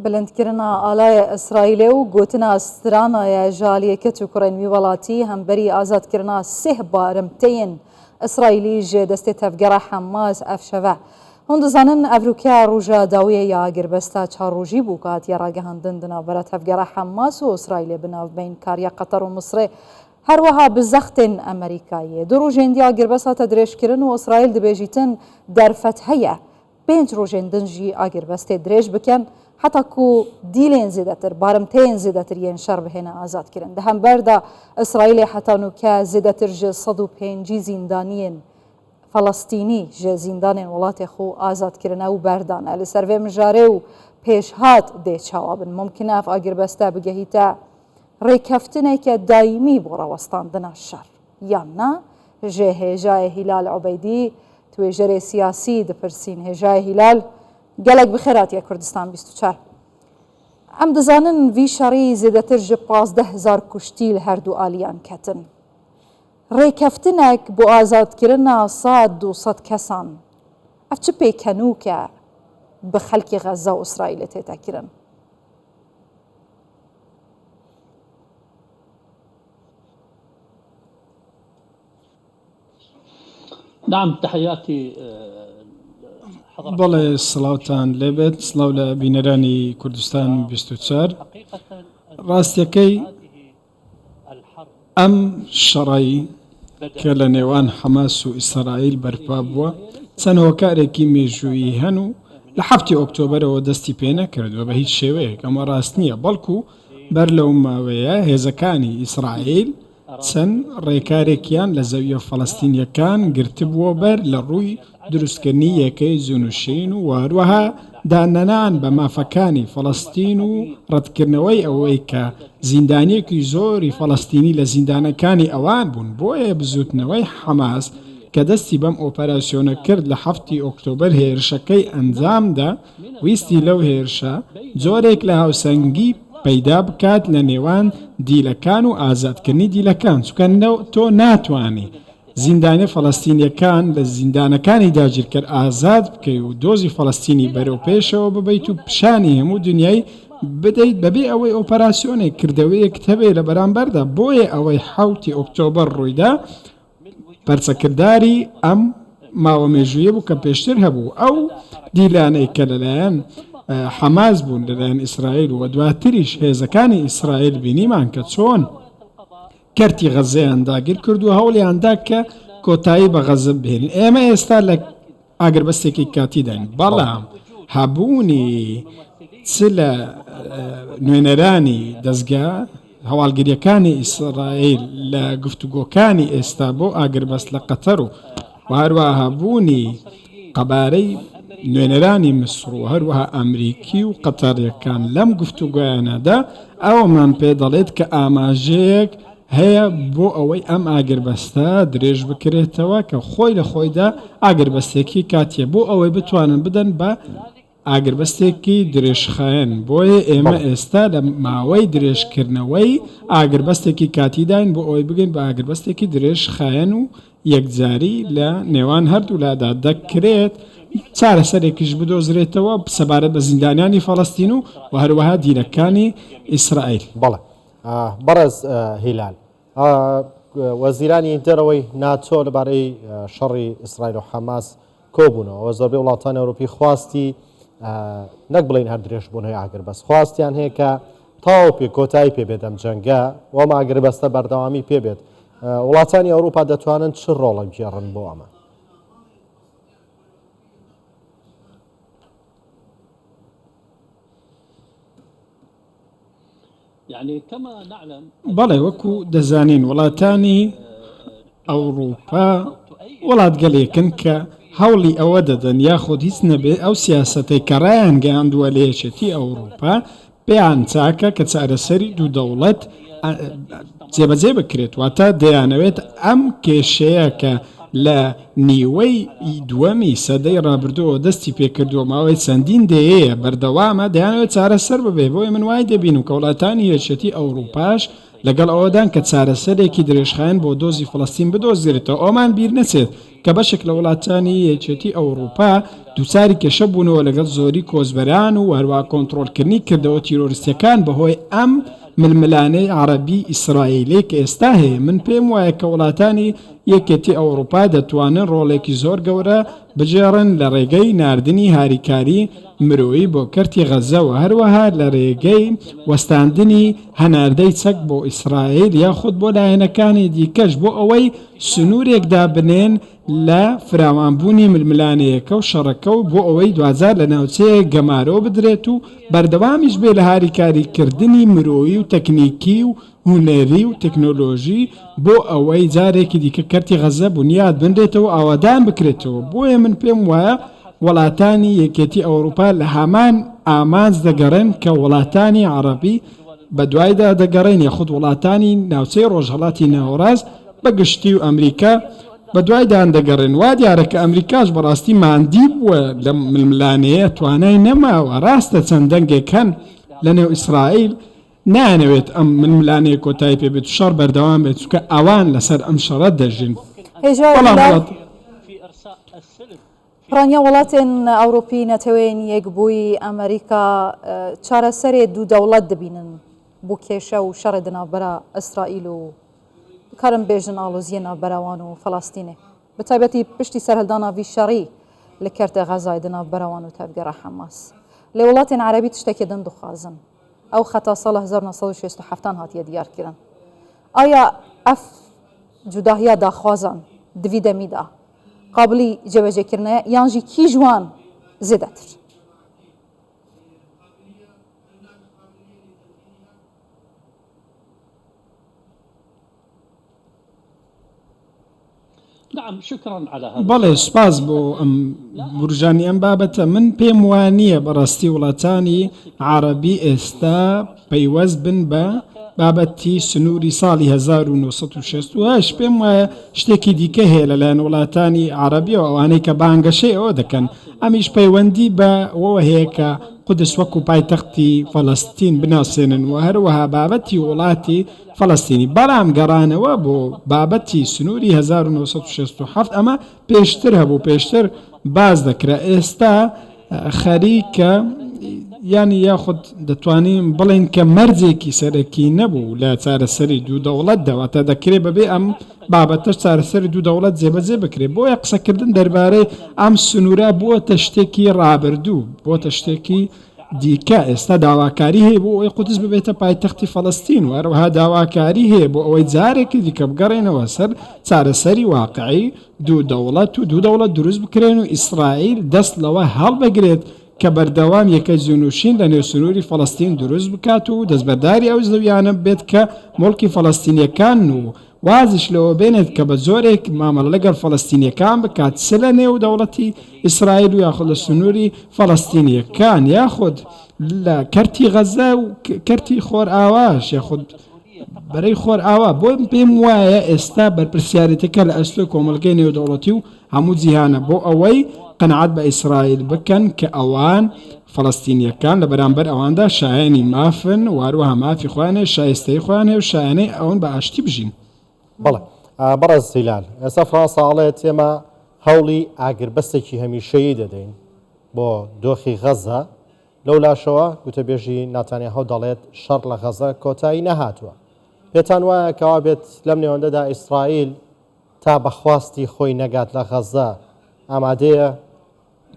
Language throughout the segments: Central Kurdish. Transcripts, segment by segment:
Bilindkirina alayê Îsraîlê û gotina stranaya ji aliyê keç û kurên wî welatî hemberî azadkirina sêh barimteyên Îsraîlî ji destê tevgera Hemas ev şev e. Hûn dizanin ev rûke roja dawiyê ya agirbesta çar rojî bû ku hatiye ragihandin di navbera tevgera Hemas û Îsraîlê bi navbeynkariya Qeter û Misrê her wiha bi zextên Amerîkayê. Du rojên dî agirbest hate dirêjkirin û Îsraîl dibêjîtin derfet heye pênc rojên din jî agirbestê dirêj bikin heta ku dîlên zêdetir, barimteyên zêdetir yên şer bihêne azadkirin. Di hember de Îsraîlê heta nûke zêdetir ji 150 zîndaniyên Felestînî ji zîndanên welatê xwe azad kirine û berdane. Li ser vê mijarê û pêşhat dê çawa bin? Mumkin e ev agirbeste bigehîte rêkeftineke daîmî bo rawestandina şer yan na? Ji Hêjayê Hîlal Ubeydî, tiwêjerê siyasî dipirsîn. Hêjayê Hîlal, gelek bi xêr hatiye Kurdistan 24. Em dizanin vî şerî zêdetir ji 15 hezar kuştî li her du aliyan ketin. Rêkeftinek bo azadkirina sed 200 kesan ev çi pêkenûk e bi xelkê Xezza û Îsraîlê tête kirin? نعم تحياتي بەڵێ سڵاوتان لێبێت سڵاو لە بینەرانی کوردستان 24 ڕاستیەکەی ئەم شەڕەی کە لە نێوان حەماس و ئیسرائیل بەرپا بووە چەند هۆکارێکی مێژوویی هەن و لە حەفتی ئۆکتۆبەرەوە دەستی پێ نەکردووە بە هیچ شێوەیەک ئەمە ڕاست نییە بەڵکو بەر لەو ماوەیە هێزەکانی ئیسرائیل چەند ڕێکارێکیان لە زەوییە فەڵەستینییەکان گرتبووە بەر لە ڕووی دروستکردنی یەکەی جونشین و هەروەها داننان بە مافەکانی فەڵەستین و ڕەتکردنەوەی ئەوەی کە زیندانییەکی زۆری فەڵەستینی لە زیندانەکانی ئەوان بوون بۆیە بزووتنەوەی حەماس کە دەستی بەم ئۆپەراسیۆنە کرد لە حەفتی ئۆکتۆبەر هێرشەکەی ئەنجامدا ویستی لەو هێرشە جۆرێک لە هاوسەنگی پەیدا بکات لە نێوان دیلەکان و ئازادکردنی دیلەکان، چونکە تۆ ناتوانی زیندانیە فەڵەستینیەکان لە زیندانەکانی داگیرکەر ئازاد بکەی و دۆزی فەڵەستینی بەرەو پێشەوە ببەیت و پیشانی هەموو دنیای بدەیت بەبێ ئەوەی ئۆپەراسیۆنێک کردەوەیەکت هەبێ لە بەرامبەردا، بۆیە ئەوەی حەوتی ئۆکتۆبەر ڕوویدا پەرچەکرداری ئەم ماوە مێژوویە بوو کە پێشتر هەبوو، ئەو دیلانەی کە لەلایەن حەماس بوون لەلایەن ئیسرائیل و دواتریش هێزەکانی ئیسرائیل بینیمان کە چۆن کەرتی غەزەیان داگیر کرد و هەوڵیان دا کە کۆتایی بە غەزە بهێنن. ئێمە ئێستا لە ئاگربەستێکی کاتیداین، بەڵام هەبوونی چ لە نوێنەرانی دەزگا هەواڵگرییەکانی ئیسرائیل لە گفتوگۆکانی ئێستا بۆ ئاگربەست لە قەتەر و هەروەها هەبوونی قەبارەی نوێنەرانی میسر و هەروەها ئەمریکی و قەتەرییەکان لەم گفتوگۆیانەدا ئەوەمان پێ دەڵێت کە ئاماژەیەک هەیە بۆ ئەوەی ئەم ئاگربەستە درێژ بکرێتەوە کە خۆی لە خۆیدا ئاگربەستێکی کاتیە بۆ ئەوەی بتوانن بدەن بە ئاگربەستێکی درێژخایەن، بۆیە ئێمە ئێستا لە ماوەی درێژکردنەوەی ئاگربەستێکی کاتیداین بۆ ئەوەی بگەین بە ئاگربەستێکی درێژخایەن و یەکجاری لە نێوان هەردوولادا، دەکرێت چارەسەرێکیش بدۆزرێتەوە سەبارەت بە زیندانیانی فەڵەستین و و هەروەها دیلەکانی ئیسرائیل. بەڵێ بەڕێز هیلال، وەزیرانی دەرەوەی ناتۆ لەبارەی شەڕی ئیسرائیل و حەماس کۆبوونەوە، زۆربەی وڵاتانی ئەوروپی خواستی نەک بڵێین هەر درێژبوونەوەی ئاگربەست، خواستیان هەیە کە تەواو پێ کۆتایی پێ بێت ئەم جەنگە و ئەم ئاگربەستە بەردەوامی پێ بێت. وڵاتانی ئەوروپا دەتوانن چ ڕۆڵێک بگێڕن بۆ ئەمە؟ بەڵێ وەکو دەزانین وڵاتانی ئەوڕوپا وڵاتگەلێکن کە هەوڵی ئەوە دەدەن یاخود هیچ نەبێ ئەو سیاسەتەی کە ڕایانگەیاندووە لە یەکێتی ئەوڕوپا پێیان چاکە کە چارەسەری دوو دەوڵەت جێبەجێ بکرێت، واتە دەیانەوێت ئەم کێشەیە کە لە نیوەی دووەمی سەدەی ڕابردووەوە دەستی پێکردووە ماوەی چەندین دەیەیە بەردەوامە، دەیانەوێت چارەسەر ببێت، بۆیە من وای دەبینم کە وڵاتانی یەکێتی ئەوڕوپاش لەگەڵ ئەوەدان کە چارەسەرێکی درێژخایەن بۆ دۆزی فەڵەستین بدۆزرێتەوە، ئەوەمان بیر نەچێت. کە بەشێک لە وڵاتانی یەکێتی ئەوڕوپا دووچاری کێشە بوونەوە لەگەڵ زۆری کۆچبەران و هەروەها کۆنتڕۆڵکردنی کردەوە تیرۆریستیەکان بەهۆی ئەم ململانێی عەڕەبی ئیسرائیلەی کە ئێستا هەیە من پێم وایە کە وڵاتانی یەکێتی ئەوڕوپا دەتوانن ڕۆڵێکی زۆر گەورە بگێڕن لە ڕێگەی ناردنی هاریکاری مرۆیی بۆ کەرتی غەززە و هەروەها لە رێگەی وەستاندنی هەناردەی چەک بۆ ئیسرائیل یاخود بۆ لایەنەکانی دیکەش بۆ ئەوەی سنوورێک دابنێن لە فراوانبوونی ململانێیەکە و شەڕەکە و بۆ ئەوەی دواجار لە ناوچەیەک گەمارۆ بدرێت و بەردەوامیش بێ لە هاریکاریکردنی مرۆیی و تەکنیکی و هونەری و تەکنۆلۆژی بۆ ئەوەی جارێکی دیکە کەرتی غەززە بونیاد بنرێتەوە و ئاوادان بکرێتەوە، بۆیە من پێم وایە وڵاتانی یەکێتی ئەوروپا لە هەمان ئامانج دەگەڕێن کە وڵاتانی عەڕەبی بەدوایدا دەگەڕێن یاخود وڵاتانی ناوچەی ڕۆژهەڵاتی ناوەڕاست بە گشتی و ئەمریکا بەدوایدان دەگەڕێن، وا دیارە کە ئەمریکاش بەڕاستی ماندی بووە لەم ململانێیە توانای نەماوە، ڕاستە چەند دەنگێک هەن لەنێو ئیسرائیل نایانەوێت ئەم ململانێیە کۆتایی پێ بێت و شەڕ بەردەوام بێت، چونکە ئەوان لەسەر ئەم شەڕە دەژین. هێژای بەڵام هیلال، وڵات. Piraniya welatên Ewropî, Neteweyên Yekbûyî, Amerîka çareserê du dewlet dibînin bo kêşe û şerê di navbera Îsraîl û dikarin bêjin aloziyê navbera wan û Felestînê. Bi taybetî piştî serhildana vî şerî li Kertê Xezayê di navbera wan û Tevgera Hemas. Lê welatên Erebî tiştekê din dixwazin. Ew xeta sala 1967 an hatiye diyarkirin. Aya ev cudahiya daxwazan di vî demî de qabilî cêbecêkirine ye yan jî kî ji wan zêdetir? بەڵێ سوپاس بۆ ئەم وروژانی ئەم بابەتە من پێم وانییە بەڕاستی وڵاتانی عەڕەبی ئێستا پەیوەست بن بە بابەتی سنووری ساڵی 1968 پێم وایە شتێکی دیکە هەیە لەلایەن وڵاتانی عەڕەبیەوە ئەوانەی کە بانگەشەی ئەوە دەکەن ئەمیش پەیوەندی بە وەوە هەیە کە قودس وەکو پایتەختی فەلەستین بناسێنن و هەروەها بابەتی وڵاتی فەلەستینی، بەڵام گەڕانەوە بۆ بابەتی سنووری 1967 ئەمە پێشتر هەبوو، پێشتر باس دەکرا، ئێستا خەریکە یانی یاخود دەتوانین بڵێین کە مەرجێکی سەرەکی نەبوو لە چارەسەری دوو دەوڵەتدا، واتە دەکرێ بەبێ ئەم بابەتەش چارەسەری دوو دەوڵەت جێبەجێ بکرێت، بۆیە قسەکردن دەربارەی ئەم سنوورە بووەتە شتێکی ڕابردوو، بۆتە شتێکی دیکە، ئێستا داواکاری هەیە بۆ ئەوەی قودس ببێتە پایتەختی فەڵەستین و هەروەها داواکاری هەیە بۆ ئەوەی جارێکی دیکە بگەڕێنەوە سەر چارەسەری واقعی دوو دەوڵەت و دوو دەوڵەت دروست بکرێن و ئیسرائیل دەست لەوە هەڵبگرێت کە بەردەوام یەکەی جونوشین لە نێو سنووری فەڵەستین دروست بکات و دەستبەرداری ئەو زەویانە بێت کە موڵکی فەڵەستینیەکانن و وازیش لەوە بێنێت کە بە جۆرێک مامەڵە لەگەڵ فەڵەستینییەکان بکات چ لە نێو دەوڵەتی ئیسرائیل و یاخود لە سنووری فەڵەستینییەکان یاخود لە کەرتی غەزە و کەرتی خۆرئاواش یاخود بەرەی خۆرئاوا. بۆ پێم وایە ئێستا بەرپرسیارێتیەکە لە ئەستۆی کۆمەڵگەی نێودەوڵەتی و هەموو جیهانە بۆ ئەوەی قەناعەت بە ئیسرائیل بکەن کە ئەوان فەڵەستینییەکان لە بەرامبەر ئەواندا شایەنی مافن و هەروەها مافی خۆیان هەیە، شایستەیی خۆیان هەیە و شایەنەی ئەوەن بە ئاشتی بژین. بەڵێ بەڕێز هیلال، ئێستا فڕانسا ئەڵێت ئێمە هەوڵی ئاگربەستێکی هەمیشەیی دەدەین بۆ دۆخی غەززە، لەولاشەوە گوتەبێژی ناتانیاهۆ دەڵێت شەڕ لە غەززە کۆتایی نەهاتووە. پێتان وایە کەوابێت لەم نێوەندەدا ئیسرائیل تا بە خواستی خۆی نەگات لە غەززە ئامادەیە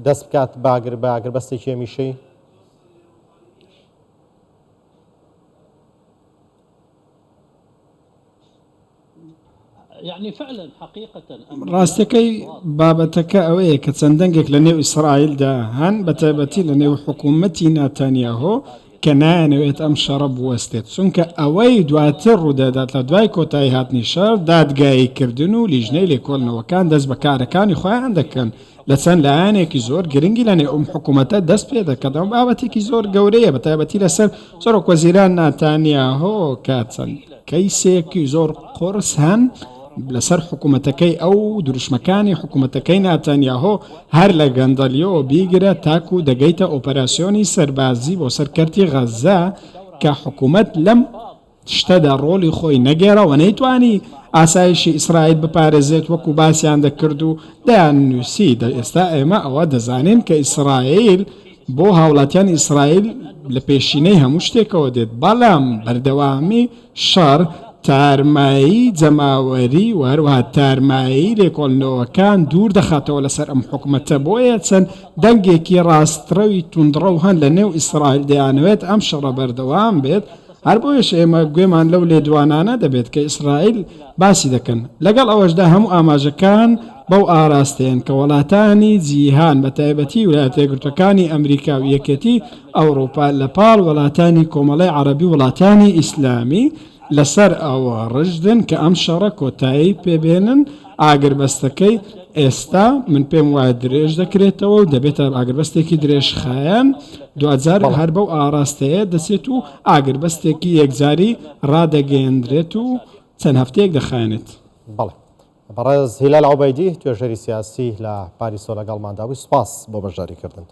دەست بکات بە ئاگربەستێکی هەمیشەیی؟ ڕاستیەکەی بابەتەکە ئەوەیە کە چەند دەنگێک لە نێو ئیسرائیلدا هەن بە تایبەتی لە نێو حکوومەتی ناتانیاهۆ کە نایانەوێت ئەم شەڕە بوەستێت چونکە ئەوەی دواتر ڕوودەدات لە دوای کۆتایی هاتنی شەڕ دادگاییکردن و لیژنەی لێکۆڵینەوەکان دەست بە کارەکانی خۆیان دەکەن لە چەند لایەنێکی زۆر گرنگی لە نێو ئەم حکوومەتە دەست پێ دەکات ئەم بابەتێکی زۆر گەورەیە بە تایبەتی لەسەر سەرۆک وەزیران ناتانیاهۆ کە چەند کەیسێکی زۆر قورس هەن لەسەر حکوومەتەکەی ئەو دروشمەکانی حکوومەتەکەی ناتانیاهۆ هەر لە گەندەڵیەوە بیگرە تاکو دەگەیتە ئۆپەراسیۆنی سەربازی بۆ سەر کەرتی غەززە کە حکوومەت لەم. شتەدا ڕۆڵی خۆی نەگێڕا و نەیتوانی ئاسایشی ئیسرائیل بپارێزێت وەکو باسیان دەکرد و دەیاننووسی، ئێستا ئێمە ئەوە دەزانین کە ئیسرائیل بۆ هاوڵاتیانی ئیسرائیل لە پێشینەی هەموو شتێکەوە دێت، بەڵام بەردەوامی شەڕ، تارمایی جەماوەری و هەروەها تارمایی لێکۆڵینەوەکان دوور دەخاتەوە لەسەر ئەم حکومەتە، بۆیە چەند دەنگێکی ڕاستڕەوی توندڕەو هەن لە نێو ئیسرائیل دەیانەوێت ئەم شەڕە بەردەوام بێت، هەر بۆیەش ئێمە گوێمان لەو لێدوانانە دەبێت کە ئیسرائیل باسی دەکەن. لەگەڵ ئەوەشدا هەموو ئاماژەکان بەو ئاراستەیەن کە وڵاتانی جیهان بە تایبەتی ویلایەتە یەکگرتووەکانی ئەمریکا و یەکێتی ئەوڕوپا لە پاڵ وڵاتانی کۆمەڵەی عەڕەبی و وڵاتانی ئیسلامی لەسەر ئەوە ڕژدن کە ئەم شەڕە کۆتایی پێ بێنن، ئاگربەستەکەی ئێستا من پێم وایە درێژ دەکرێتەوە و دەبێتە ئاگربەستێکی درێژخایەن، دواجار هەر بەو ئاراستەیە دەچێت و ئاگربەستێکی یەکجاری ڕادەگەیەندرێت و چەند هەفتەیەک دەخایەنێت. بەڵێ بەڕێز هیلال عوبەیدی توێژەری سیاسی لە پاریسەوە لەگەڵماندا بووی، سوپاس بۆ بەشداریکردنتان.